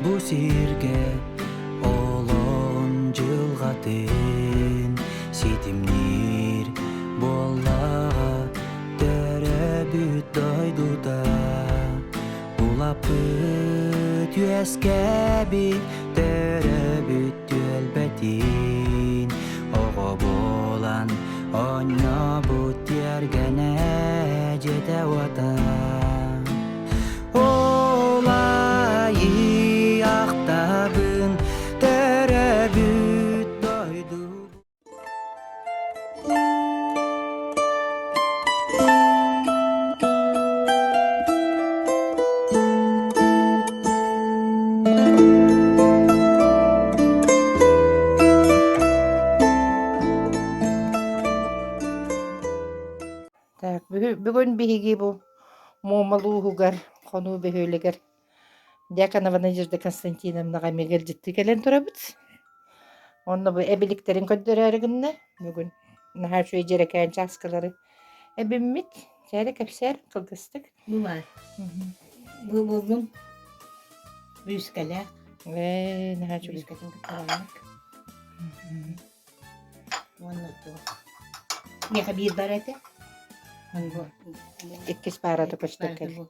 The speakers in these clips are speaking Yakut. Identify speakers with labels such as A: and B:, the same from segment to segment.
A: Бу сиргэ олоҕун дьылҕатын ситимниир буоллаҕа төрөөбүт дойдута Улаппыт үөскээбит төрөөбүт түөлбэтин оҕо буолан оонньообут тиэргэнэ дьиэтэ-уота Ол айыы ахтабын төрөөбүт дойду
B: Так, бүгүн биһиги бу Муома улууһугар, Хонуу бөһүөлэгэр Дьяконова Надежда Константиновнаҕа эмиэ ыалдьыттыы кэлэн турабыт. Онно бу эбиликтэрин көрдөрөөрү гынна. Бүгүн наһаа үчүгэй дьэрэкээн чааскалары эбиммит. Чээрэ кэпсээр кылгастык.
C: Бу баар. Бу буллум. Бүүскэлээх.
B: Ээ, наһаа үчүгэй.
C: Бүүскэтин кытта бааннык. Уонна туох. Миэхэ биир бар этэ.
B: Иккис паарата көстөр кэл.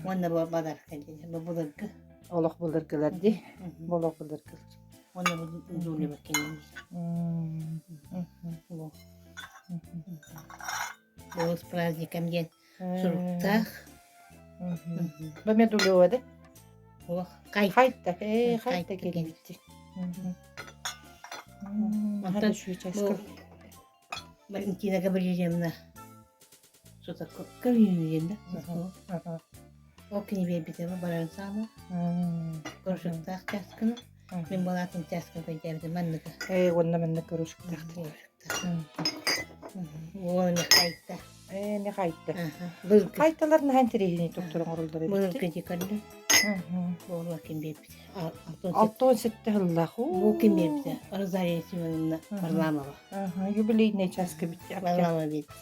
C: Уонна бу бадарка диэн, бу былыргы.
B: Олох былыргылар дии. Бу олох былыргылар.
C: Уонна бу дуулуба кэннин. Бу. Бу с праздником диэн суруктаах.
B: Бу медулева да?
C: Олох хайта.
B: Хайта, ээ, хайта кэлбитти.
C: Онтон бу Валентина Гаврильевна Көрүүнү да. Ол кини биэрбитэ баран саама. Көрүшүктаах чааскыны. Мин балаатын чааскын көйдөөбүтүм манныка.
B: Ээ, уонна маннык көрүшүктаах.
C: Уол эмэ хайта.
B: Ээ, эмэ хайта.
C: Былыргы.
B: Хайталар наһаа интэриэһинэй туктар оҥороллор эбит.
C: Былыргы дии көрдүм. Уолуа ким биэрбитэ.
B: 67 сыллаах.
C: Бу ким биэрбитэ? Розалия Семеновна Варламова.
B: Юбилейный чааска битти.
C: Варламова биэрбитэ.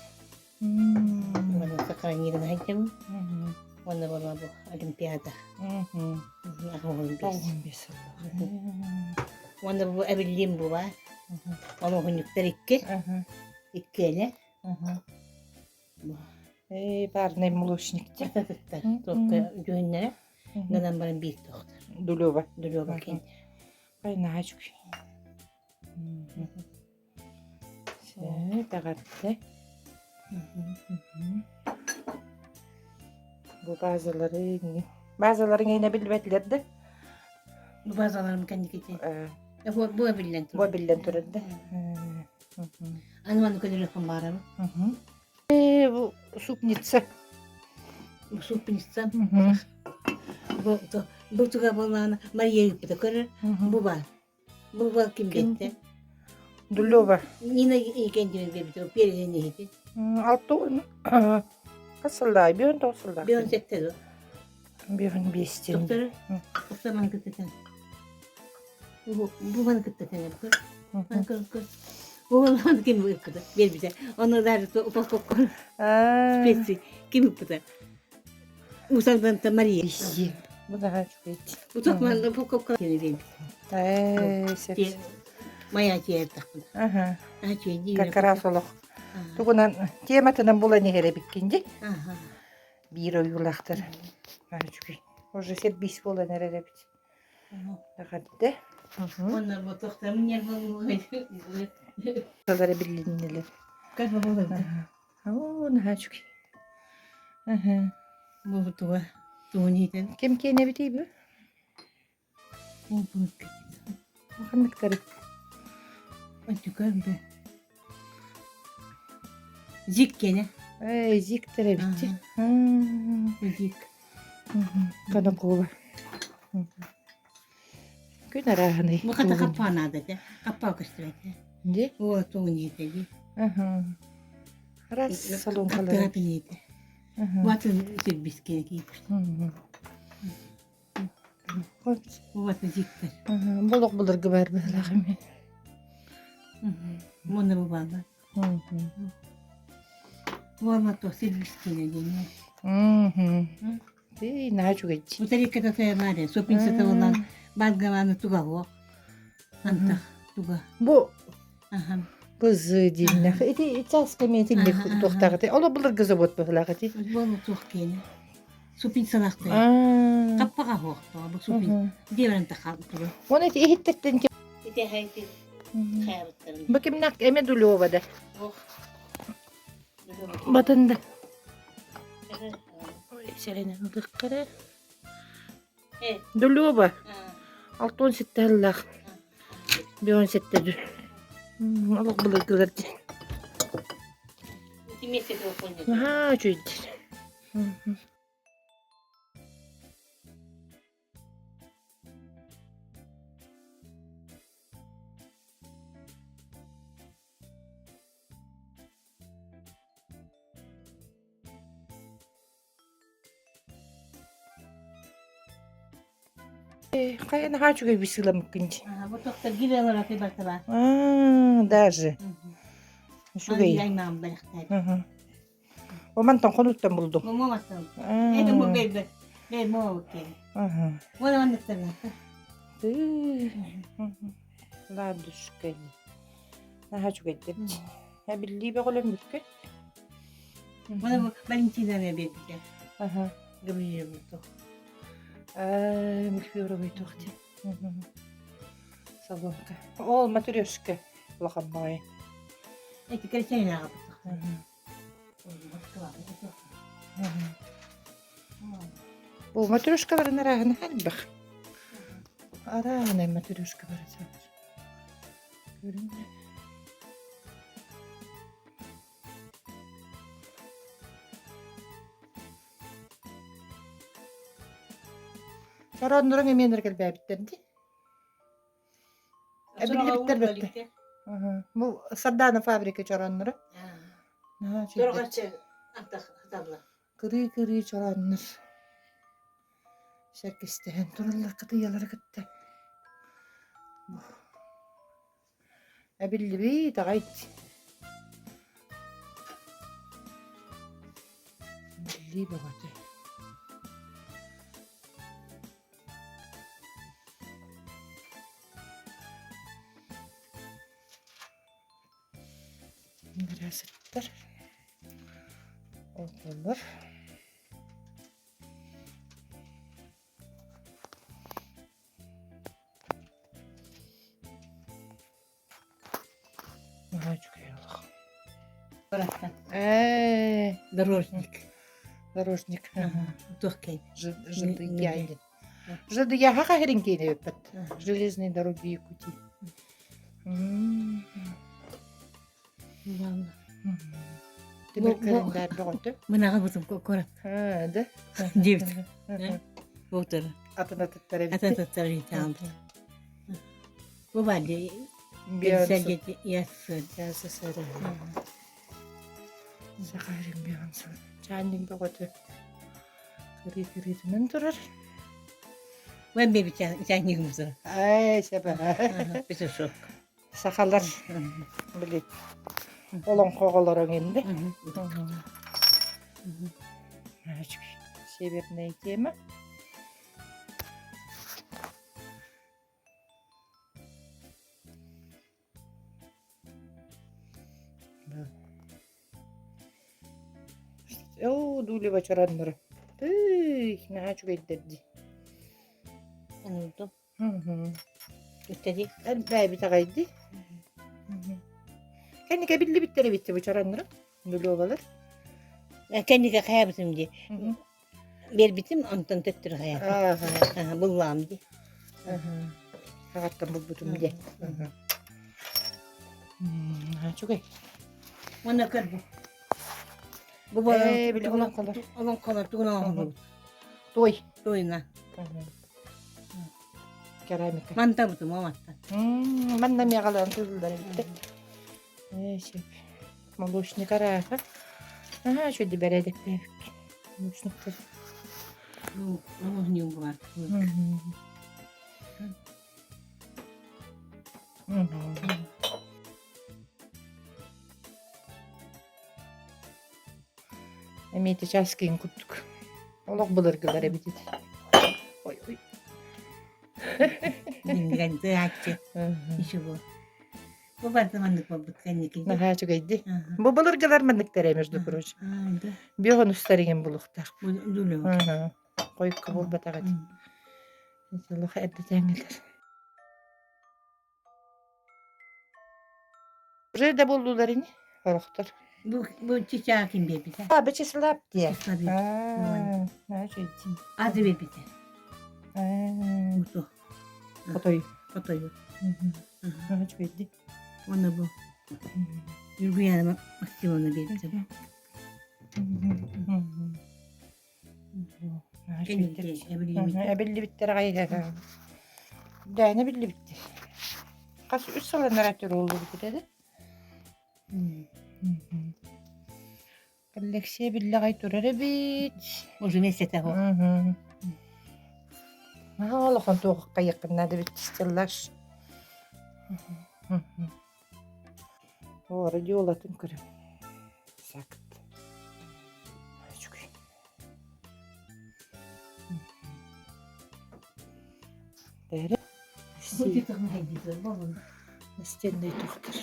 C: Уонна сохранированный сылдьабын. Уонна буолла бу Олимпиада.
B: 85 сыллаах.
C: Уонна бу эбиллиим бу баар. Олоһунньуктар икки. Иккиэлэр.
B: Ээ, парный молочник дии.
C: Ататыттар. Туохка дьүһүннэрэ. Гынан баран биир туохтар.
B: Дулева.
C: Дулева кин.
B: Ай, наһаа үчүгэй. Эҕэрдэ. Бу базалары базаларыҥ эйнэ биллибэтилэр да?
C: Бу базаларым кэнникити. Бу бу биллэн
B: Бу биллэн турар да.
C: Аны маны көрүөхпүн баарабын.
B: Э, бу супница.
C: Бу супница. Бу бу туга буоллаҕына Мария ыыппыта көрөр. Бу баар. Бу бу ким биэрдэ?
B: Дулева.
C: Нина Инкентьевна биэрбитэ, переден иһити.
B: Алты хас сыллаах? Бион тоҕус сыллаах.
C: Бион сэттэ дуо?
B: Бион биэстен.
C: Доктор, доктор маны кытта тэн. Бу бу маны кытта тэн көр. Көр көр. Бу маны ким ыппыта? Биэрбитэ. Ону даже упаковка. Специи ким ыппыта? Усалбанта Мария.
B: Бу наһаа үчүгэй.
C: Утах упаковка
B: Ээ, сөп.
C: Моя тиэртэхпин.
B: Аха. Как раз олох. Тугунан тематынан булан иһэр эбиккин дии. Биир ойуулаахтар. Үчүгэй. Уже сербис буолан эрэр эбит. Эҕэрдэ.
C: Уонна бу тохтамын
B: Тыллара биллиннилэр.
C: Как буолар?
B: Оо, наһаа үчүгэй. Аха.
C: Бу туга тугун иитэн.
B: Ким киэнэбитий бу? Ханныктары?
C: Онтукар бу. Зик киэнэ.
B: Ээ, зиктэр эбит.
C: Зик.
B: Конокова. Күн арааһынай.
C: Бу хата хаппаа наада этэ. Хаппаа көстүбэт.
B: Ди?
C: О, тугун иитэ ди.
B: Раз соломкалары.
C: Хаттыга пиниитэ. Бу атын сирбис киэнэ кииппит. Бу атын зиктэр.
B: Бу олох былыргы баар быһыылаах эми.
C: Муна бу бааллар. Буолма то сирбис киэнэ диэн.
B: Тыый, наһаа үчүгэй дии.
C: Бу тарикката тайамаары, сопинсата болан бангаманы туга хуох. Антах туга.
B: Бу
C: Ахам.
B: бызы дииннэх. Ити чааска метинник туохтаах ити. Оло былыргы завод быһылаах ити.
C: Болу туох киэнэ. Супинсалаахтар.
B: Аа.
C: Каппаға хуох бу супин. Диэбэрэн тахал туга.
B: Оны ити иһиттэртэн ким
C: Ити хайти хайабыттарын.
B: Бу кимнах эме Дулева да.
C: Ох.
B: Батында. Сэрэнэн ылыахха Дулева 67 сыллаах. 57 Олох былыргылар дии. Наһаа үчүгэйдэр. Хайа наһаа үчүгэй бысыыламмыккын дии.
C: Бу тохтор гирелар аты бартала.
B: Аа, даже. Үчүгэй.
C: Аймаҕым бэлэхтээт.
B: О мантан хонуттан булдум.
C: Мумо маттан. Это му бэйбэ. Бэй мо окей. Вон оннуктан.
B: Ладушка. Наһаа үчүгэйдик. Эбиллии бөҕөлөммүккүн.
C: Вон Валентина биэрбитэ.
B: Аха.
C: Гавриловна.
B: Ээ, Михайловой туох дии. Соломка. Ол матрешка улахан баҕайы.
C: Эти кэрчэйин аҕабыт.
B: Бу матрешкаларын арааһын элбэх. Арааһынай матрешкалары саатар. Көрүҥ. Чорооннорун эмиэ кэлбээбиттэр дии. Эбиллибиттэр бэртэ. Бу Сардаана фабрика чороонноро. Наһаа үчүгэйдэр. Кырыы-кырыы чорооннор сэргэстэһэн тураллар кытыйалары кытта. Эбиллибит аҕай Биллии бөҕөтө. Здравствуйте. Отоллор. Наһаа үчүгэй олох. Ээ,
C: Дорожник.
B: дорожник.
C: Туох кэй?
B: ЖДЯ. ЖДЯ хаһырын киинэ эппит. Железные дороги Якутии. Тимир календарь бөҕөтө.
C: Мынаҕа бутум куорат.
B: Да?
C: Диэбит. Буутар.
B: Атын атыттар эбит.
C: Атын атыттар ыйтаан. Бу бади.
B: СССР. Сахарин Бионсон. Чаанньык бөҕөтө. Кырыы-кырыытынан турар.
C: Мен бэби чаанньыгым
B: Ай, сәбә.
C: Петушок.
B: Сахалар били олоҥхоҕо олорон инде. Северная тема. Оо, дуулеба чораннары. Тыый, наһаа үчүгэйдэр дии.
C: Анылдым. Үттэди.
B: Элбээбит аҕай дии. Кэнники биллибиттэр эбит бу чораннары. Дулуобалар.
C: Кэнники хайабытым дии. Биэрбитим, онтон төттөрү хайаатым. Буллаам дии.
B: Хаҕаттан булбутум дии. Үчүгэй.
C: Уонна көр бу. Бу
B: Ээ, били олоҥхолор.
C: Олоҥхолор тугун оҥоһуллубут.
B: Той.
C: Тойна.
B: Керамика.
C: Мантабытым оматтан.
B: Манна миэҕалаан тыллар эбиттэр. Ээ, сөп. Молочник арааһа. Аһаа, үчүгэй бэрээдэктээбиккин. Молочниктар.
C: Оҥоһуньуум баар.
B: Эмиэ ити чаас киин курдук. Олох былыргылар эбит ити. Ой, ой.
C: Дингэн тыааччы. Ничего. Бу барыта маннык буолбут кэнники.
B: Наһаа үчүгэйди. Бу былыргылар манныктара, между прочим. Бүөҕүн устар игин булуохтаах. Хойукка буолбатах этэ. Олох эрдэтээҥҥилэр. Уже да буоллулар ини, орохтор.
C: Бу чычаа ким биэрбитэ?
B: А, Вячеслав диye.
C: Вячеслав
B: Аа, үчүгэй.
C: Ады биэрбитэ.
B: Аа,
C: Буту.
B: Хотой.
C: Хотою.
B: Үчүгэйди.
C: Уонна бу Юргуяна Максимовна биэрбитэ.
B: Эбиллибиттэр аҕай Дээнэ биллибиттэр. Хас үс сыл анараа төрүүллүбүт этэ. Коллекция биллэҕэй турар эбит.
C: Уже месяц того.
B: Наһаа улахан туох хайыаххын наада эбит стеллаж. О, радиолатын көрөм. Сакт. Үчүгэй. Бэри настенный тухтар.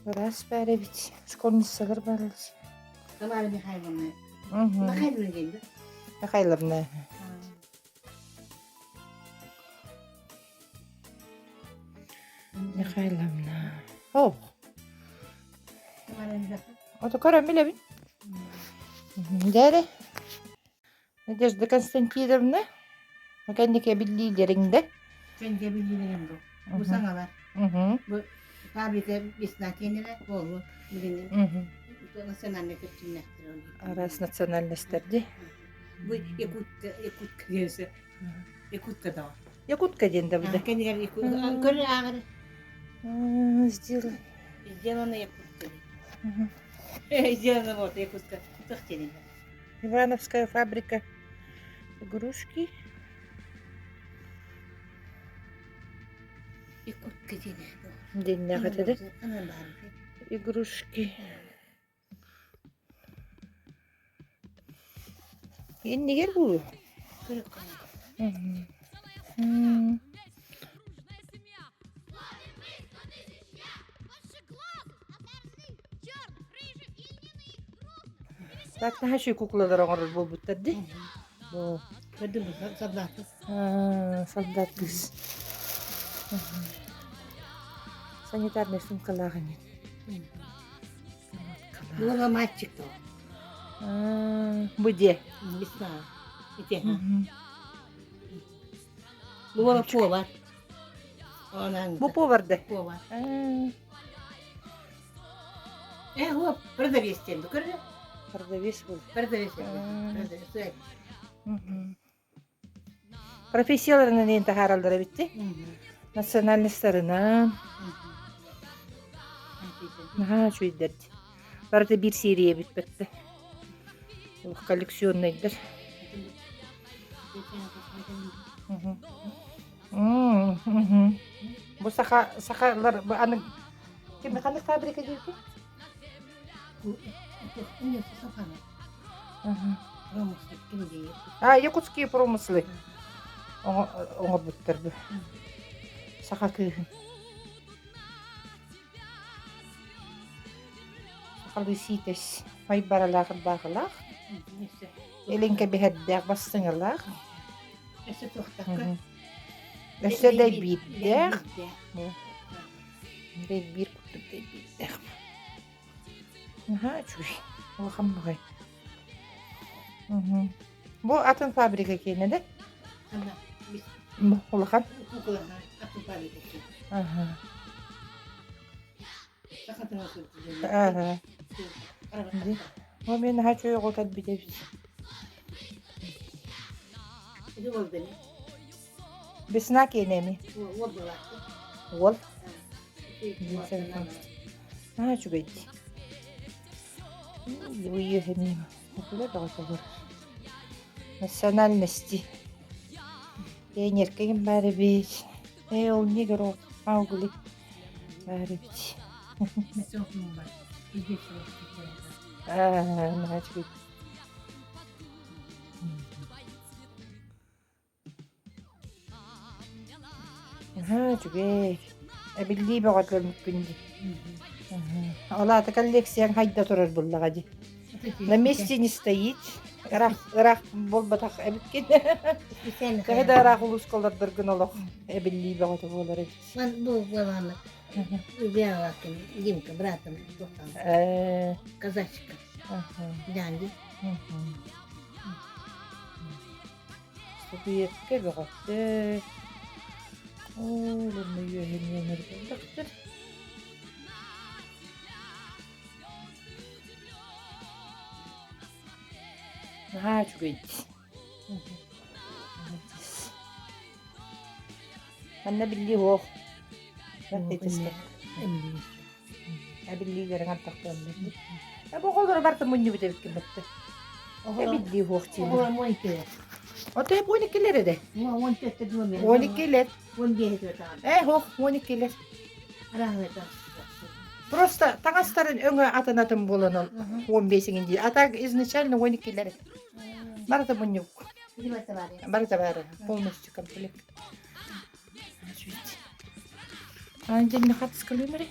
B: Быраас баар эбит, школьницалар бааллар.
C: Тамара Михайловна. Михайловна диэн да?
B: Михайловна. Михайловна. Ох. Ото көрөн билэбин. Дьэ Надежда Константиновна, кэнники биллиилэриҥ да?
C: Кэнники биллиилэрим бу. Бу саҥалар. Бу фабрика весна киэнэрэ буолуо. Билигин национальный көстүүннэхтэр.
B: Араас национальностар дии.
C: Бу якутка, якутка диэн Якутка да.
B: Якутка диэн да буда.
C: Кэннигэр көрөр ааҕар.
B: Сделано.
C: Сделано якутка. Сделано вот якутка. Тых диэн.
B: Ивановская фабрика игрушки.
C: Якутка диэн.
B: Диэннээх этэ да. Игрушки. Иннигэр буолуо. Так наһаа үчүгэй куклалар оҥорор буолбуттар дии. Солдат кыыс. Санитарнай сумкалаах ини.
C: Буола мальчик то.
B: Бу дьиэ.
C: Весна. Ити. Буола повар.
B: Бу повар да?
C: Повар. Э, вот, продавец диэн көрө.
B: Продавец был.
C: Продавец. Продавец.
B: Профессияларынан иэн таһаараллара эбитти. Национальностарынан. Наһаа үчүгэйдэр дии. Барыта биир серия эбит бэртэ. Олох коллекционнайдар. Бу саха сахалар бу аны ким ханнык фабрика диэбитий? А, якутские промыслы оҥорбуттар бу. Саха кыыһын. Сахалыы сиитэс майбаралаах ырбаахылаах, илин кэбиһэрдээх бастыҥалаах. Өссө да биирдээх. Биир курдук да биирдээх. Наһаа үчүгэй, улахан баҕайы. Бу атын фабрика киэнэ да? Улахан? Аха. Аха. Бу мен наһаа үчүгэй оҕо кэлбит эбит. Весна киэнэми? Уол. Наһаа үчүгэй дии. Уехали. Национальности. Пионерка баар эбит. Ээ, ол негр Маугли баар эбит. Аа, наһаа үчүгэй. Аһаа, үчүгэй. Эбиллии бөҕө көрбүппүн дии. Ол аата коллекцияҥ хайда турар буоллаҕа дии. На месте не стоит. Ыраах, ыраах буолбатах эбиккин. Төһө да ыраах улууска олордоргун олох эбиллии бөҕөтө буолар эбит.
C: Бу буолааны Убиалакин Димка братом казачка. Дянди.
B: Статуэтка бөҕөттөр. Оо, онно үөһэнньэнэр буоллахтар. Наһаа үчүгэй дии. Манна биллии суох. Эбиллиилэрин ардахтыаннар. Бу оҕолору барыта мунньубут эбиккин бэтте. Эбиллии суох дииллэр. Ото эп 12-лэр эрэ. 12-лэр. Э, суох, 12-лэр. Просто таҥастарын өҥө атын-атын буолан ол 15 дии. А так изначально 12-лэр. Барыта мунньубук. Барыта баар. Полностью комплект. Аан хатыскалыым эрэ?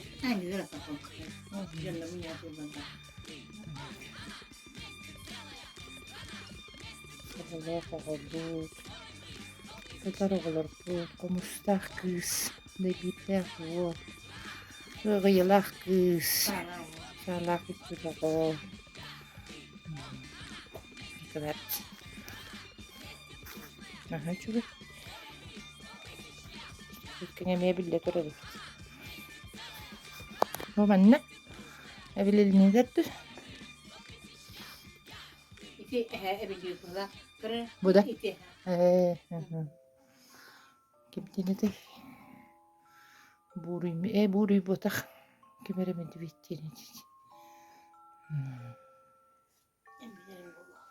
B: Оҕолоох оҕолбут, сытар оҕолорбут, хомустаах кыыс, дэбиирдээх уол, ыаҕыйалаах кыыс, саалаах бүппүт оҕо. Наһаа үчүгэй. Иккини эмиэ биллэ турар эбит. Бу манна эбилилинигэр дуу?
C: Ити эһэ эбилиир кыра
B: Бу да?
C: ити
B: Ээ, Кимтин этэй? Буруй ээ буруй буотах. Ким эрэ медведь
C: Эмилерим буолуо.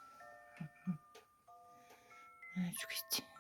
B: Үчүгэй.